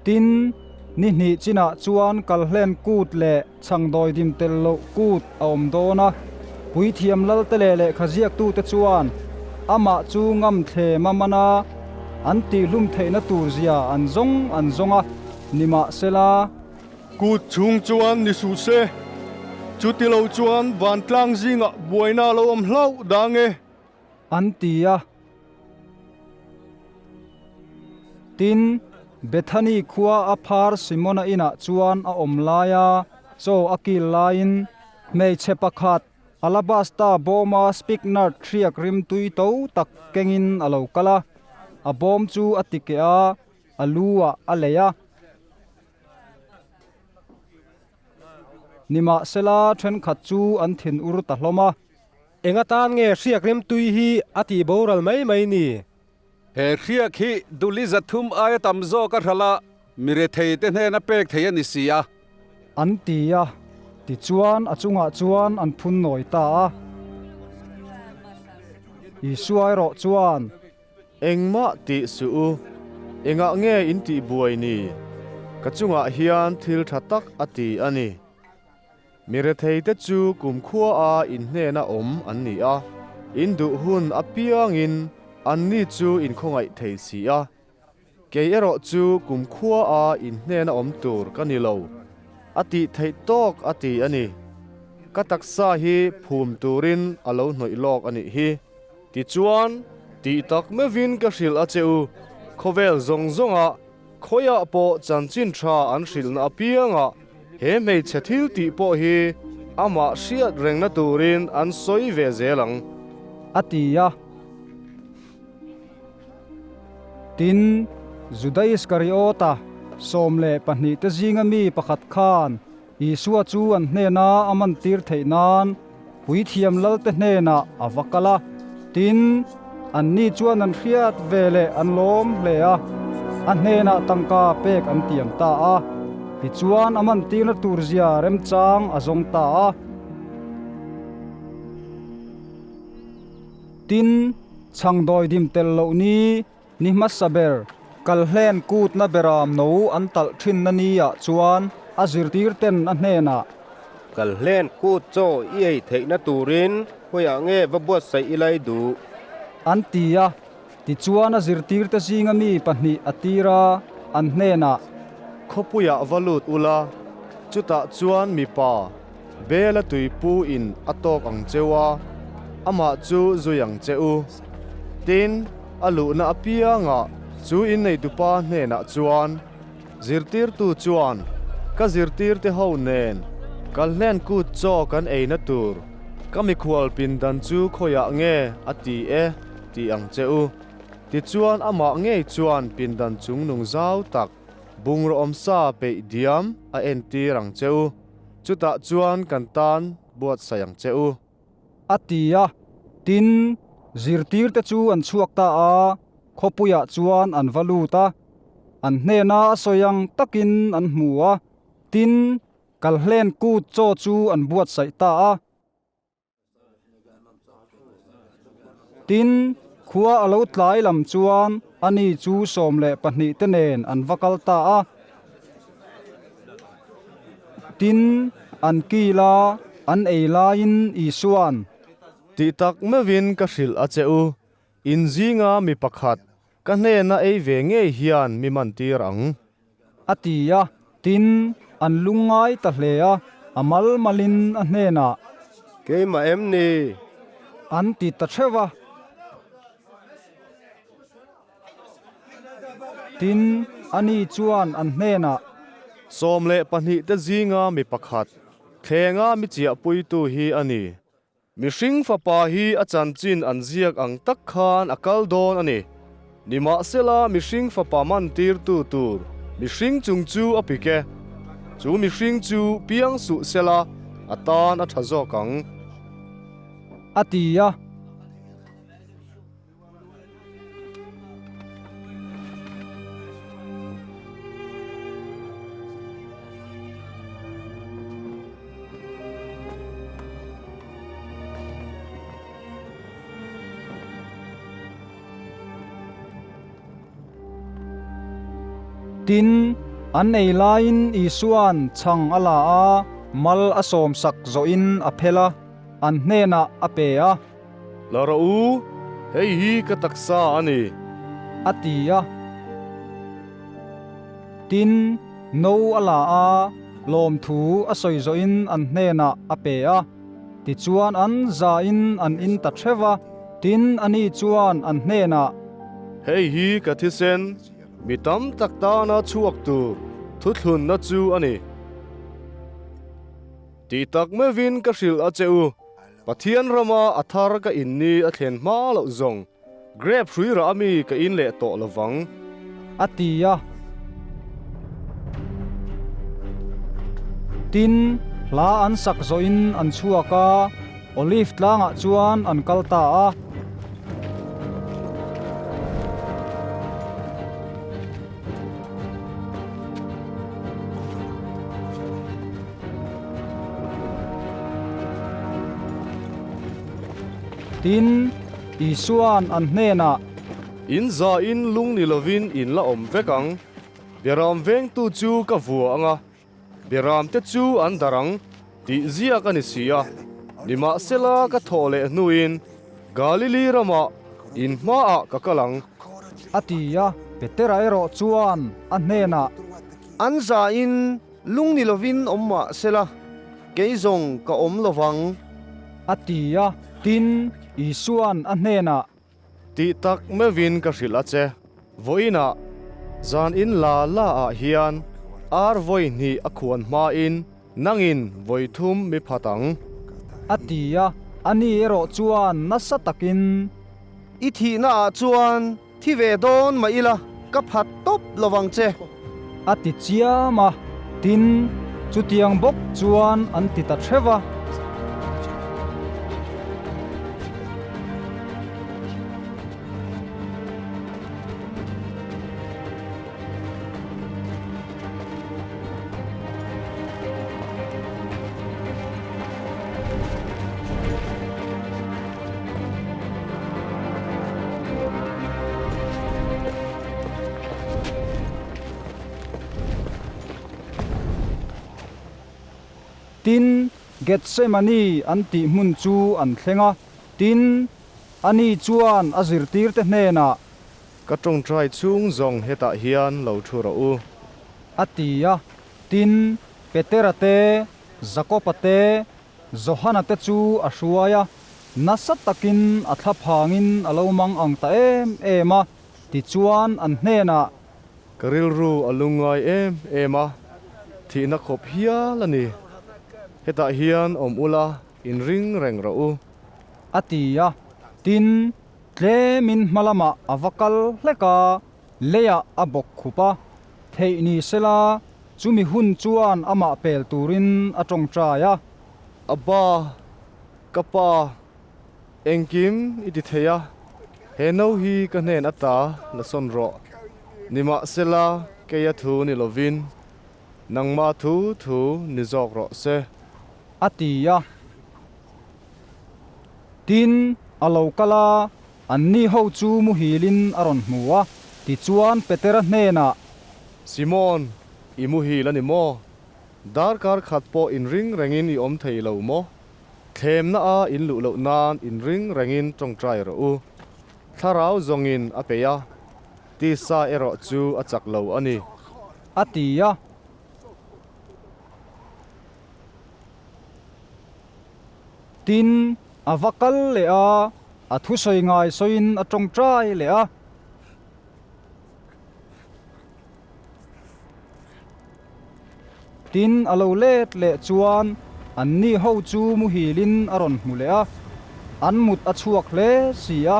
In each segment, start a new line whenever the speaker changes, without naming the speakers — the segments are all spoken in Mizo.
Tin, ni hnih chinah chuan Kalhlen kut leh Chhangdawidim tel loh kut a awm dawn a, puithiam lalte leh lehkha ziaktute chuan amah chu ngam thlem a man a, an tihhlum theihna tur zia an zawng an zawng a, nimahsela.
Kut chhung chuan ni suh se, chuti lo chuan vantlang zingah buaina a lo awm hlauh dang e.
An ti a. Tin, Bethani khua a phar Simona inah chuan a awm lai a, chaw a kil laiin hmeichhe pakhat alabasta bawma spikenard hriak rimtui to tak kengin a lo kal a, a bawm chu a ti keh a, a lu ah a lei a. Nimahsela thenkhat chu an thinur ta hlawm a.
Eng atan nge hriak rimtui hi a tih boral mai mai ni?
He hriak hi duli 300 aia tam zawk a hralh a, mi rethei te hnena pek thei a ni si a.
An ti a, tichuan a chungah chuan an phun nawi ta a. Isua erawh chuan.
Engmah tih suh u, engah nge in tih buai ni? Ka chungah hian thil tha tak a ti a ni. Mi retheite chu kumkhua a in hnena awm an ni a, in duh hun apiangin anni chu in khawngaih thei si a. Kei erawh chu kumkhua a in hnena awm tur ka ni lo, a tih theih tawk a ti a ni. Ka taksa hi phum turin a lo hnawih lawk a nih hi. Tichuan, tih tak meuhin ka hrilh a che u, khawvel zawng zawngah Khawiah pawh chanchin tha an hrilhna apiangah he hmeichhe thil tih pawh hi amah hriat rengna turin an sawi ve zel ang.
A ti a. Tin, Juda Iskariota, 12 te zinga mi pakhat khan Isua chu an hnena a mantir theih nan puithiam lalte hnenah a va kal a. Tin, anni chuan an hriat ve leh an lawm hle a, a hnenah tangka pek an tiam ta a. Tichuan a mantirna tur zia remchang a zawng ta a. Tin, chhangdawidim tel loh ni Ni hmasa ber, Kalhlen kutna beram no an talh thinna ni ah chuan a zirtir ten a hnenah.
Kalhlen kut chaw i ei theihna turin khawiah nge va buatsaih ila i duh?
An ti a, tichuan a zirtirte zinga mi pahnih a tir a, an hnenah.
Khawpuiah va lut ula, chutah chuan mipa Bela tuipu in a tawk ang cheu a, amah chu zui ang che u. Tin, a luhna apiangah chu inneitupa hnenah chuan, Zirtirtu chuan, Ka zirtirte ho nen Kalhlen kut chaw kan eina tur ka mikhual pindan chu khawiah nge a ti e ti ang che u. Tichuan amah ngei chuan pindan chungnung zau tak bungraw awmsa peih diam a entir ang che u. Chutah chuan kan tan buatsaih ang che u.
A ti a, tin, zirtirte chu an chhuak ta a, khawpuiah chuan an va lut a, an hnena a sawi ang takin an hmu a, tin, Kalhlen kut chaw chu an buatsaih ta a. Tin, khua a lo tlai lam chuan ani chu 12 te nen an va kal ta a. Tin, an kil a, an ei laiin Isua'n.
Tih tak meuhin ka hrilh a che u, in zinga mi pakhat ka hnena ei ve ngei hian mi mantir ang.
A ti a, tin, an lungngai ta hle a, a mal malin a hnenah.
Keimah em ni?
An ti ta theuh a. Tin, ani chuan an hnenah.
12 te zinga mi pakhat, thlenga mi chiahpuitu hi a ni. Mihring fapa hi a chanchin an ziak ang tak khan a kal dawn a ni. Nimahsela mihring fapa mantirtu tur mihring chung chu a pik e. Chu mihring chu piang suh sela a tan a tha zawk ang.
A ti a. Tin, An ei laiin Isua'n chhang a la a, mal a sawmsak zawhin a phel a, an hnenah a pe a.
La rawh u, hei hi ka taksa a ni.
A ti a. Tin, no a la a, lawmthu a sawi zawhin an hnenah a pe a. Tichuan an zain an in ta theuh a, tin ani chuan an hnenah.
Hei hi ka thisen, mi tam tak tana chhuak tur thuthlunna chu a ni. Tih tak meuhin ka hrilh a che u, Pathian rama a thar ka in ni a thlen hma loh zawng Grape hrui rah ami ka in leh tawh lo vang.
A ti a. Tin, hla an sak zawhin an chhuak a, Olive tlangah chuan an kal ta a. Tin, Isua'n an hnenah.
In zain lung ni lovin in la awm vek ang. Beram vengtu chu ka vua ang a, beramte chu an dar ang, tih ziak a ni si a. Nimahsela ka thawh leh hnuin Galili ramah in hmaah ka kal ang.
A ti a, Petera erawh chuan a hnenah.
An zain Lung ni lovin awm mah sela, kei zawng ka awm lo vang.
A ti a, tin, Isua'n a hnenah.
Tih tak meuhin ka hrilh a che, vawiinah zan in la la ah hian ar vawi hnih a khuan hmain nangin vawi thum mi phat ang.
A ti a, ani erawh chuan nasa takin.
I thihna ah chuan Thi ve dawn mah ila, ka phat tawp lo vang che.
A ti chiam a, tin, chutiang bawk chuan an ti ta theuh a. Tin, Gethsemane an tih hmun chu an thleng a, tin, ani chuan a zirtirte hnenah.
Ka tawngtai chhung zawng hetah hian lo thu rawh u.
A ti a, tin, Petera te, Jakoba te, Johana te chu a hruai a, nasa takin a thla phangin a lo mang ang ta em em a, tichuan an hnenah.
Ka rilru a lungngai em em a, thihna khawp hial a ni. Hetah hian awm ula inring reng rawh u.
A ti a, tin, tlemin hma lamah a va kal hlek a, leiah a bawk khup a, theih ni sela chumi hun chuan amah pel turin a tawngtai a.
Abba, ka pa, engkim i ti thei a, he no hi ka hnen ata la sawn rawh. Nimahsela keia thu ni lovin nangmah thu thu ni zawk rawh se.
A ti a. Tin, a lo kal a, Anni ho chu muhilin a rawn hmu a, tichuan Petera hnenah.
Simon, i muhil a ni maw? Darkar khat pawh inring rengin i awm thei lo maw? Thlemna a in luh loh nan inring rengin tawngtai rawh u. Thlarau zawngin a peih a, tisa erawh chu a chak lo a ni.
A ti a. Tin, a va kal leh a, a thusawi ngai sawiin a tawngtai leh a. Tin, a lo let leh chuan anni ho chu muhilin a rawn hmu leh a, an mut a chhuak hle si a,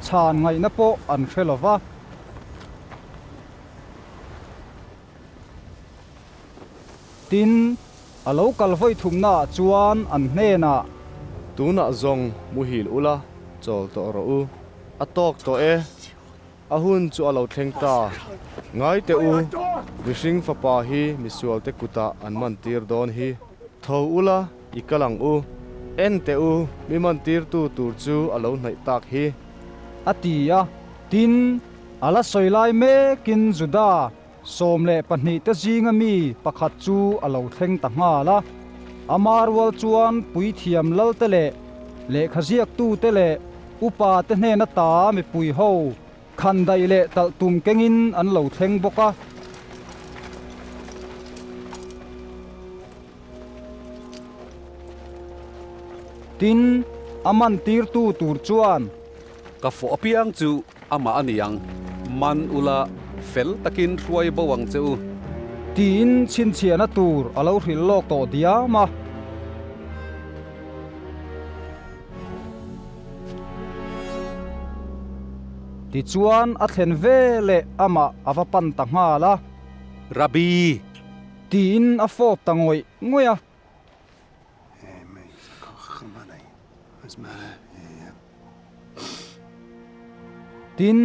chhan ngaihna pawh an hre lo va. Tin, a lo kal vawi thumnaah chuan an hnenah.
Tunah zawng muhil ula, chawl tawh rawh u. A tawk tawh e, a hun chu a lo thleng ta. Ngai teh u, mihring fapa hi misualte kutah an mantir dawn hi. Tho ula, i kal ang u. En teh u, mi mantirtu tur chu a lo hnaih tak hi.
A ti a, tin, a la sawi lai mekin Juda. 12 te zinga mi pakhat chu a lo thleng ta nghal a. Ama rual chuan puithiam lalte leh lehkhaziaktute leh upa te hnena ta mipui ho khandaih leh talh tum kengin an lo thleng bawk a. Tin, a mantirtu tur chuan.
Ka fawh apiang chu amah a ni ang, man ula fel takin hruai bo ang che u.
Tiin chhinchhiahna tur a lo hrilh lawk tawh diam a. Tichuan a thlen veleh amah a va pan ta nghal a.
Rabbi!
Tiin a fawp ta ngawih ngawih a. Tin,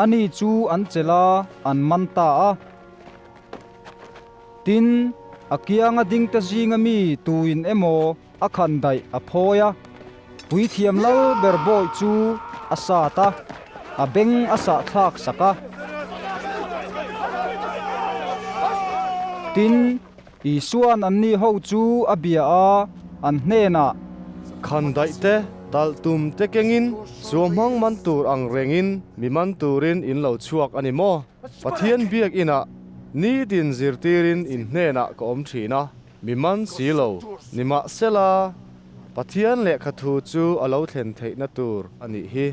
ani chu an chelh a, an man ta a. Tin, a kianga dingte zinga mi tuin emaw a khan daih a phawi a, puithiam lal ber bawi chu a sat a, a beng a sahthlak sak a. Tin, Isua'n anni ho chu a bia a, an hnenah.
Khan daih te, talh tum te kengin, suamhmang man tur ang rengin mi man turin in lo chhuak a ni maw? Pathian biakinah nitin zirtirin in hnenah ka awm thin a, mi man si lo. Nimahsela, Pathian lehkha thu chu a lo thlen theihna tur a nih hi.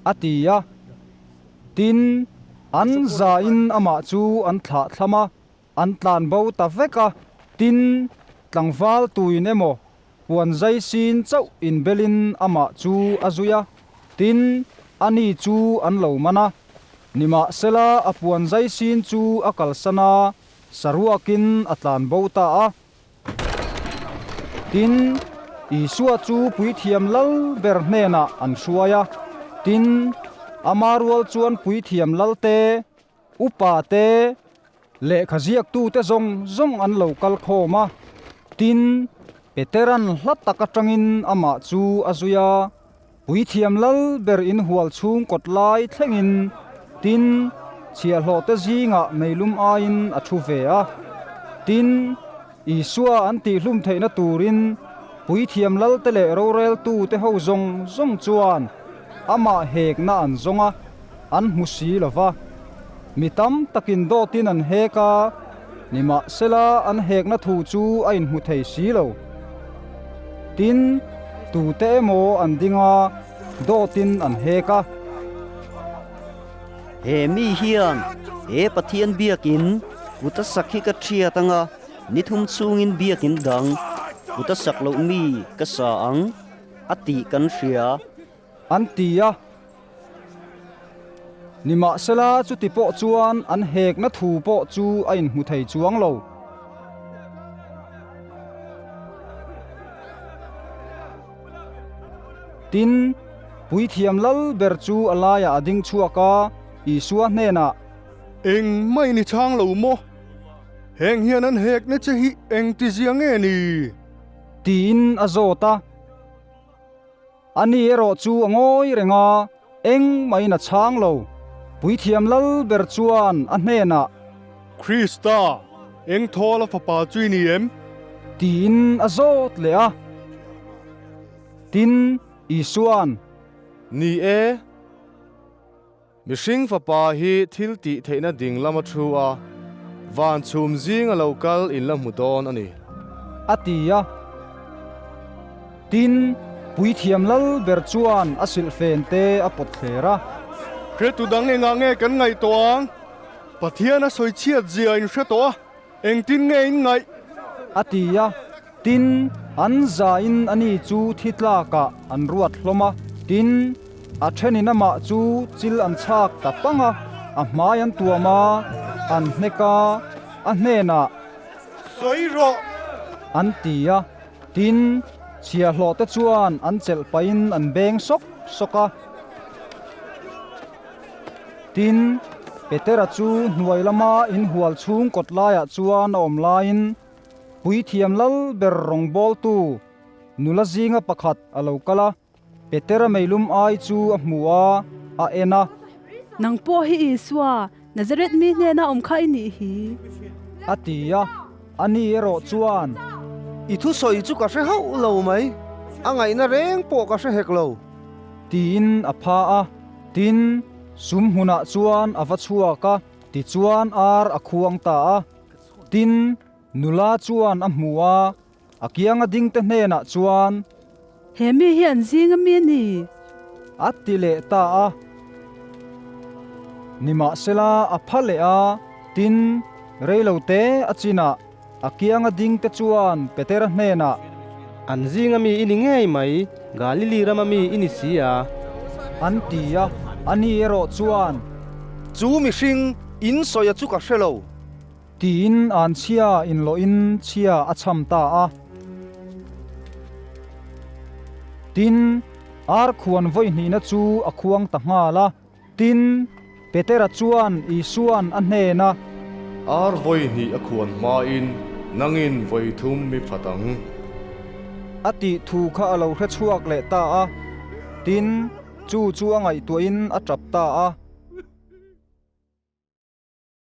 A ti a. Tin, an zain amah chu an thlah thlam a. An tlan bo ta vek a, tin, tlangval tuin emaw puan zai sin chauh inbelin amah chu a zui a, tin, ani chu an lo man a. Nimahsela a puan zai sin chu a kalsan a, saruakin a tlan bo ta a. Tin, Isua chu puithiam lal ber hnenah an hruai a, tin, ama rual chuan puithiam lalte, Upa te, lehkha ziaktute zawng zawng an lo kal khawm a, tin, Petera'n hla tak atangin amah chu a zui a, puithiam lal ber inhual chhung kawt lai thlengin, tin, chhiahhlawhte zingah meilum aiin a thu ve a. Tin, Isua an tihhlum theihna turin puithiam lalte leh roreltute ho zawng zawng chuan amah hekna an zawng a, an hmu si lo va. Mi tam takin dawtin an hek a, nimahsela an hekna thu chu a inhmu thei si lo. Tin, tute emaw an ding a, dawtin an hek a.
He mi hian he Pathian biakin kut a sak hi ka thiat ang a, ni thum chungin biakin dang kut a sak loh mi ka sa ang a tih kan hria.
An ti a. Nimahsela chuti pawh chuan an hekna thu pawh chu a inhmu thei chuang lo. Tin, puithiam lal ber chu a laiah a ding chhuak a, Isua hnenah.
Engmah in i chhang lo maw? Heng hian an hekna che hi engtizia nge ni?
Tiin a zawt a. Ani erawh chu a ngawi reng a, engmahin a chhang lo. Puithiam lal ber chuan a hnenah.
Krista, eng thawl a fapa chu i ni em?
Tiin a zawt leh a. Tin, Isua'n.
Ni e, mihring fapa hi thil tih theihna ding lama thu a, van chhum zinga lo kal in la hmu dawn a ni.
A ti a. Tin, puithiam lal ber chuan a silhfen te a pawt thler a.
Hretu dang engah nge kan ngaihtuah ang? Pathian a sawi chhiat zia in hre tawh a, engtin nge in ngaih?
A ti a. Tin, an zain ani chu thi tlakah an ruat hlawm a. Tin, a thenin amah chu chil an chhak ta pang a, a hmai an tuam a, an hnek a, a hnenah,
Sawi rawh!
An ti a. Tin, chhiahhlawhte chuan an chelh pahin an beng sawk sawk a. Tin, Petera chu hnuai lama inhual chhung kawt laiah chuan a awm laiin, Puithiam lal ber rawngbawltu nula zinga pakhat a lo kal a, Petera meilum ai chu a hmu a, a en a.
Nang pawh hi Isua, Nazareth mi hnena awm kha i nih hi.
A ti a, ani erawh chuan.
I thusawi chu ka hre hauh lo mai, a ngaihna reng pawh ka hre hek lo.
Tiin a pha a, tin, sum hmunah chuan a va chhuak a, tichuan ar a khuang ta a. Tin, nula chuan a hmu a, A kianga dingte hnenah chuan.
He mi hi an zing a mi a ni.
A ti leh ta a. Nimahsela a pha leh a, tin, reilote a chinah a kianga dingte chuan Petera hnenah.
An zing a mi i ni ngei mai, Galili rama mi i ni si a.
An ti a, ani erawh chuan.
Chu mihring in sawia chu ka hre lo.
Tiin an chhia inlawhin chhia a chham ta a. Tin, ar khuan vawi hnihna chu a khuang ta nghal a. Tin, Petera chuan Isua'n a hnena.
Ar vawi hnih a khuan hmain nangin vawi thum mi phat ang.
A tih thu kha a lo hre chhuak leh ta a. Tin, chu chu a ngaihtuahin a tap ta a.